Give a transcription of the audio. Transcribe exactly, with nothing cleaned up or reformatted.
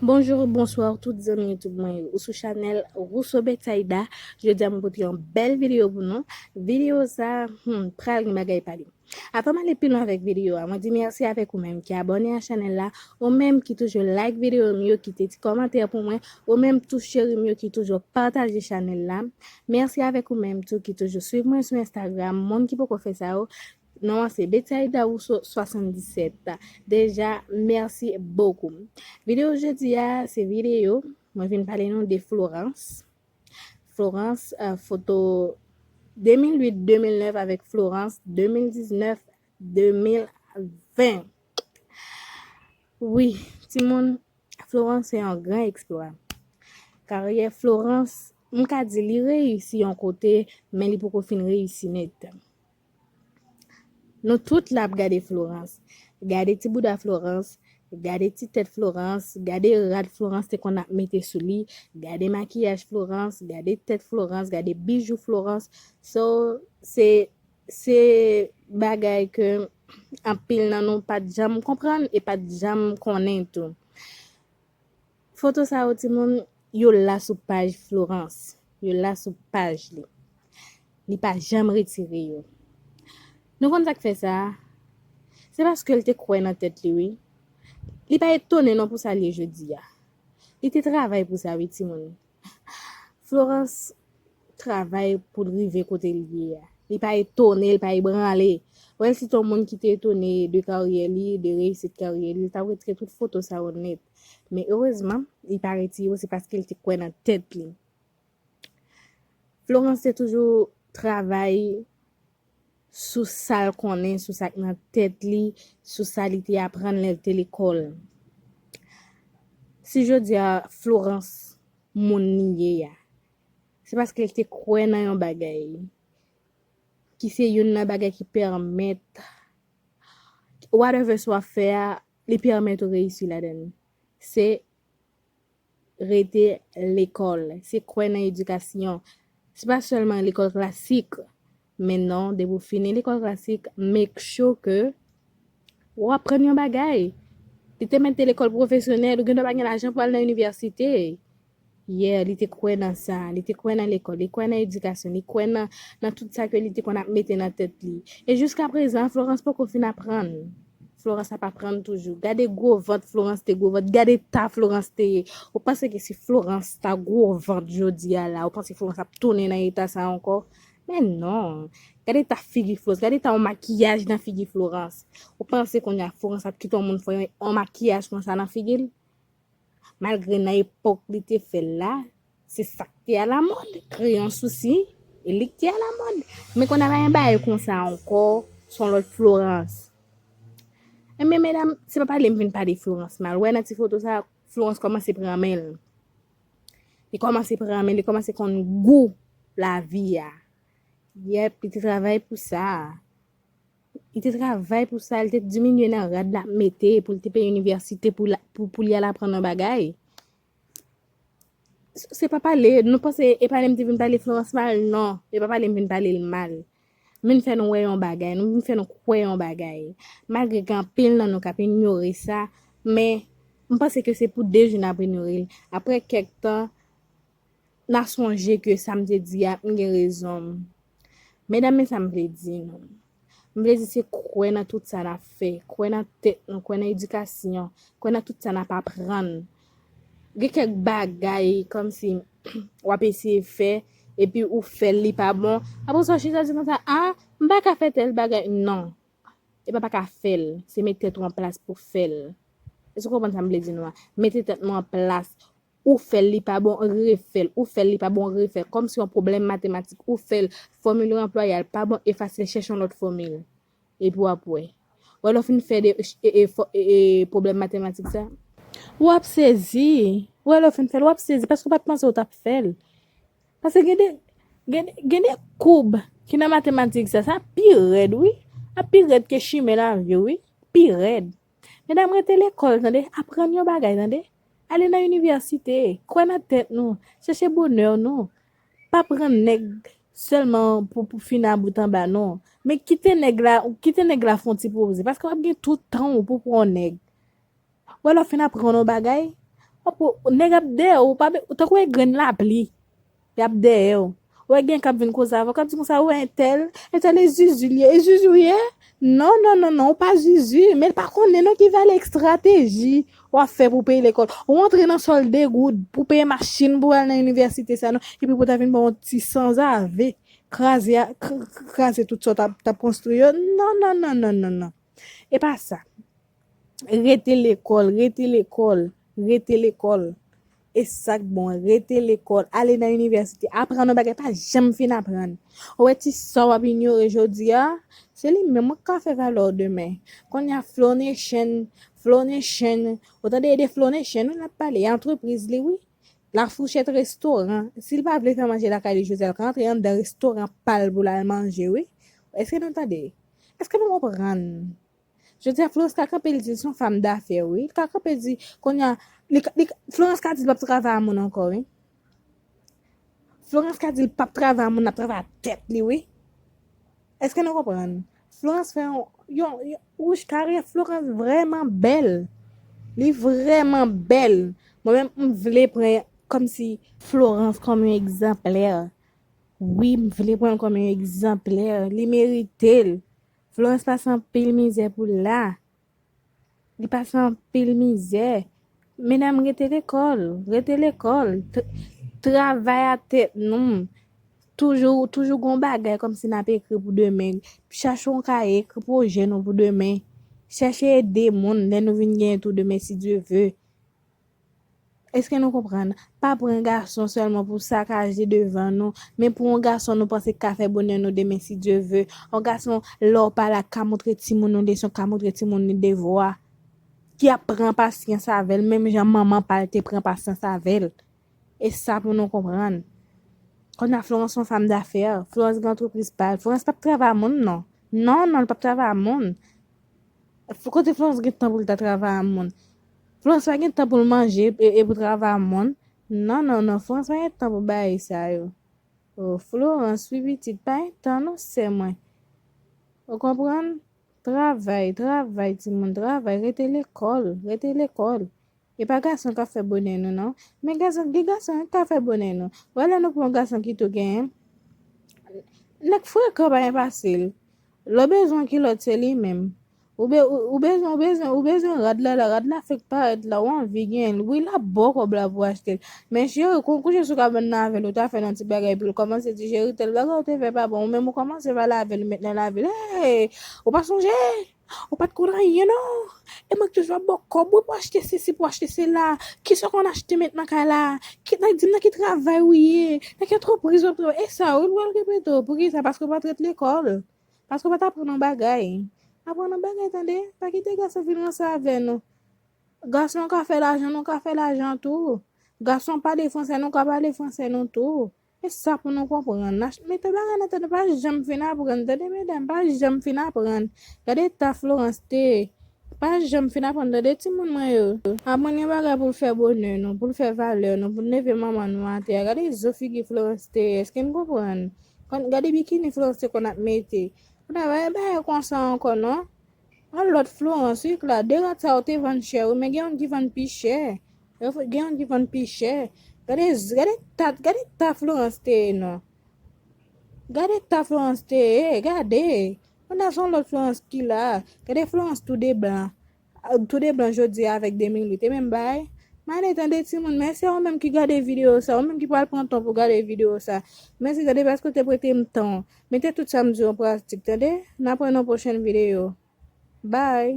Bonjou, bonswa tout zanmi YouTube mwen yo. Ou sou chanèl Rousseau Bethsaïda. Jodi a mwen pote yon bèl videyo pou nou. Videyo sa, hmm, pral gen bagay pale. Avan m ale pi lwen avèk videyo a, mwen di mèsi avèk ou menm ki abòne a chanèl la, ou menm ki toujou like videyo m yo, kite ti kòmantè pou mwen, ou menm tou cheri m yo ki toujou pataje chanèl la. Mèsi avèk ou menm tou ki toujou swiv mwen sou Instagram. Moun ki poko fè sa yo, non an se Bethsaïda Rousseau swasanndisèt. Deja, mèsi bokou. Videyo jodi a, se videyo mwen vin pale nou de Florence. Florence, euh, foto de mil uit, de mil nèf avèk Florence, de mil diznèf, de mil ven. Wi, timoun, Florence se yon gran eksplwa. Karyè Florence, m ka di li reyisi yon kote, men li poko fin reyisi nèt. Nou tout la ap gade Florence. Gade ti bouda Florence, gade ti tèt Florence, gade rad Florence te konn ap mete sou li, gade makiyaj Florence, gade tèt Florence, gade bijou Florence. So, se, se bagay ke anpil nan nou pa t janm konprann e pa t janm konnen tou. Foto sa yo, timoun, yo la sou paj Florence. Yo la sou paj li. Li pa janm retire yo. Nou konn sa k fè sa? Se paske l te kwè nan tèt li, wi. Li pa etone non pou sa l ye jodi a. Li te travay pou sa, wi, timoun. Florence travay pou l rive kote l ye a. Li pa etone, li pa ebranle. Wè l si t yon moun ki te etone de karyè li, de reyisit karyè li, li t ap retire tout foto sa yo nèt. Men erezman, li pa retire yo, se paske l te kwè nan tèt li. Florence te toujou travay sou sa l konnen, sou sa k nan tèt li, sou sa li te aprann lè l te lekòl. Si jodi a Florence moun li ye a, se paske l te kwè nan yon bagay ki se youn nan bagay ki pèmèt whatever sa w ap fè a, li pèmèt ou reyisi ladan l. Se rete lekòl, se kwè nan edikasyon. Se pa sèlman lekòl klasik, men non, depi w fini lekòl klasik, make sure ke w aprann yon bagay. Li te mete lekòl pwofesyonèl, ou gen dwa pa gen lajan pou al nan inivèsite. Yeah, li te kwè nan sa, li te kwè nan lekòl, li kwè nan edikasyon, li kwè nan, nan tout sa ke li te konn ap mete nan tèt li. E jiska prezan, Florence poko fin aprann. Florence ap aprann toujou. Gade gwo vant Florence te gwo vant, gade ta Florence te ye. Ou panse ke si Florence ta gwo vant jodi a la, ou panse Florence ap tounen nan eta sa ankò? Men non. Gade ta figi Florence, gade ta yon makiyaj nan figi Florence. Ou panse kounye a Florence ap kite yon moun fè yon, yon makiyaj konsa nan figi l? Malgre nan epòk li te fè l la, se sa k te alamòd, kreyon sousi, e li k te alamòd. Men kounye a pa gen bagay konsa ankò, se yon lòt Florence. Ebyen medam, se pa pale m vin pale Florence mal. Ou wè nan ti foto sa, Florence kòmanse pran men l. Li kòmanse pran men l, li kòmanse konn gou lavi a. Yèp, li te travay pou sa. Li te travay pou sa, li te diminye nan rad l ap mete pou l te peye inivèsite pou, pou, pou li al aprann yon bagay. Se pa pale, nou panse e pale m te vin pale Florence mal? Non, e pa pale m vin pale l mal. M vin fè nou wè yon bagay, nou vin fè nou kwè yon bagay. Malgre gen anpil nan nou k ap inyore sa, men m panse ke se pou de jou n ap inyore l. Apre kèk tan, n a sonje ke sa m te di a, m gen rezon. Medam, men sa m vle di nou. M vle di se kwè nan tout sa n ap fè, kwè nan tèt nou, kwè nan edikasyon, kwè nan tout sa n ap aprann. Gen kèk bagay kòmsi w ap eseye fè, epi ou fè l, li pa bon. Apre sa, w chita di konsa, a, m pa ka fè tèl bagay. Non. E pa pa ka fè l, se met tèt ou an plas pou fè l. Èske w konprann sa m vle di nou a? Mete tèt nou an plas. Ou fè l, li pa bon, refè l. Ou fè l, li pa bon, refè l. Kòmsi yon pwoblèm matematik, ou fè l, fòmil ou anplwaye a, l pa bon, efase l, chèche yon lòt fòmil. Epi w ap wè. Wè lè w fin fè de, e, e, fò- e, e, pwoblèm matematik sa, w ap sezi. Wè lè w fin fè l, w ap sezi, paske w pa t panse w t ap fè l. Paske gen de, gen de, gen de koub ki nan matematik sa, sa pi rèd, wi. Sa pi rèd ke chimen lavi, wi. Pi rèd. Medam, rete lekòl, tande. Aprann yon bagay, tande. Ale nan inivèsite. Kwè nan tèt nou. Chèche bonè nou. Pa pran nèg sèlman pou, pou fin a bout anba, non. Men kite nèg la, kite nèg la fè yon ti poze. Paske w ap gen tout tan w pou pran yon nèg. Wè lè w fin aprann yon bagay, Nèg ap dèyè w, ou pa be- tankou e grenn lapli. Y ap dèyè w. Ou wè gen k ap vin koze avè w, k ap di konsa, ou wè entèl, entèl e zuzu li ye, e zuzu w ye? Non, non, non, non, ou pa zuzu, men l pa konnen non ki valè estrateji w ap fè pou peye lekòl. Ou antre nan sòl de goud pou peye machin pou al nan inivèsite sa non, epi pou ta vin ba yon ti sanzave, kraze, a- k- k- kraze tout sa w t ap t ap konstwi yo. Non, non, non, non, non, non. E pa sa. Rete lekòl, rete lekòl, rete lekòl. E sa k bon, rete lekòl, ale nan inivèsite, aprann yon bagay, pa janm fin aprann. Ou wè ti sa w ap inyore jodi a, se li menm wi k ka fè valè w demen. Kounye a Flow Nation, Flow Nation, ou tande e de Flow Nation wi n ap pale, e antrepriz li wi. Lafouchèt restoran, si l pa vle fè manje lakay li jodi a, l ka antre anndan restoran pa l pou l al manje wi. Èske nou tande? Èske nou konprann? Jodi a Florence ka kanpe l di l se yon fanm dafè wi. Li ka kanpe di kounye a li, li, Florence ka di l p ap travay a moun ankò wi. Florence ka di l p ap travay a moun, l ap travay a tèt li wi. Èske nou konprann? Florence fè yon, yon, yon wouch, karyè Florence vrèman bèl. Li vrèman bèl. Mwen menm m vle pran kòmsi Florence kòm yon egzanplè. Wi, m vle pran l kòm yon egzanplè. Li merite l. Florence pase anpil mizè pou l la. Li pase anpil mizè. Medam, rete lekòl, rete lekòl. Travay a tèt nou. Toujou, toujou gon bagay kòmsi n ap ekri pou demen. Chache yon kaye, ekri pwojè nou pou demen. Chèche ede moun lè nou vin genyen tou demen si Dye ve. Èske nou konprann? Pa pran gason sèlman pou sakaje devan nou, men pou yon gason nou panse k ka fè bonè nou demen si Dye ve. Yon gason lè w pa la ka montre timoun nou leson, ka montre timoun li devwa. Ki ap pran pasyans avè l, menm jan manman pa l te pran pasyans avè l. E sa pou nou konprann. Kounye a Florence se yon fanm dafè, Florence gen antrepriz pa l, Florence p ap travay a moun non. Non, non, l p ap travay a moun. Kote Florence gen tan pou l ta travay a moun? Florence pa gen tan pou l manje e, e pou travay a moun. Non, non, non, Florence pa gen tan pou bagay sa yo. Oh, Florence, wi pitit, pa gen tan non sè mwen. Ou konprann? Travay, travay timoun, travay, rete lekòl, rete lekòl. E pa gason k ap fè bonè nou non. Men gason, gen gason k ap fè bonè nou. Wè lè nou pran yon gason ki tou genyen. Nèg frekan pa gen pase l. Lè w bezwen kilòt se li menm. Ou be- ou ou bezwen ou bezwen ou bezwen rad la la, rad la fèk parèt la, ou anvi genyen l. Wi l ap ba w kòb la pou w achte l. Men cheri, kon w kouche sou kabann nan avè l, ou ta fè nan ti bagay pou l kòmanse di cheri tèl bagay ou te fè pa bon, ou menm ou kòmanse pale avè l, ou met nan lavi l. Hey! Ou pa sonje? Ou pa t konn anyen non. E mwen k toujou ap ba w kòb wi pou achte sesi, pou achte sela. Kisa w konn achte met nan kay la? Ki, nan, di m nan ki travay ou ye? Nan ki antrepriz w ap travay? E sa wi l pral repete w. Poukisa? Paske w pa t ret lekòl. Paske w pa t aprann yon bagay. Aprann yon bagay tande. Pa kite gason vin ranse avè nou. Gason ka fè lajan, nou ka fè lajan tou. Gason pale fransè, nou ka pale fransè nou tou. E sa pou nou konprann. Mete bagay nan tèt nou, pa janm fin aprann tande medam, pa janm fin aprann. Gade eta Florence te ye. Pa janm fin aprann tande timoun mwen yo. Aprann gen bagay pou l fè bonè nou, pou l fè valè nou, pou l leve manman nou atè a. Gade zo figi Florence te ye, èske n konprann? Gade bikini Florence te konn ap mete. Ou ta pa wè bagay konsa ankò non. Yon lòt Florence wi k la, de rad sa yo te vann chè wi, men gen youn ki vann pi chè. Gen youn ki vann pi chè. Gade, gade ta, gade ta Florence te ye non. Gade ta Florence te ye, gade. Kounye a se yon lòt Florence ki la. Gade Florence tou de blan. Tou de blan jodi a avèk de mil uit. E menm bagay. Male tande timoun, mèsi a ou menm ki gade videyo sa, ou menm ki pral pran tan pou gade videyo sa. Mèsi tande paske w te prete m tan w. Mete tout sa m di w an pratik tande. N ap wè nan pwochèn videyo. Bye.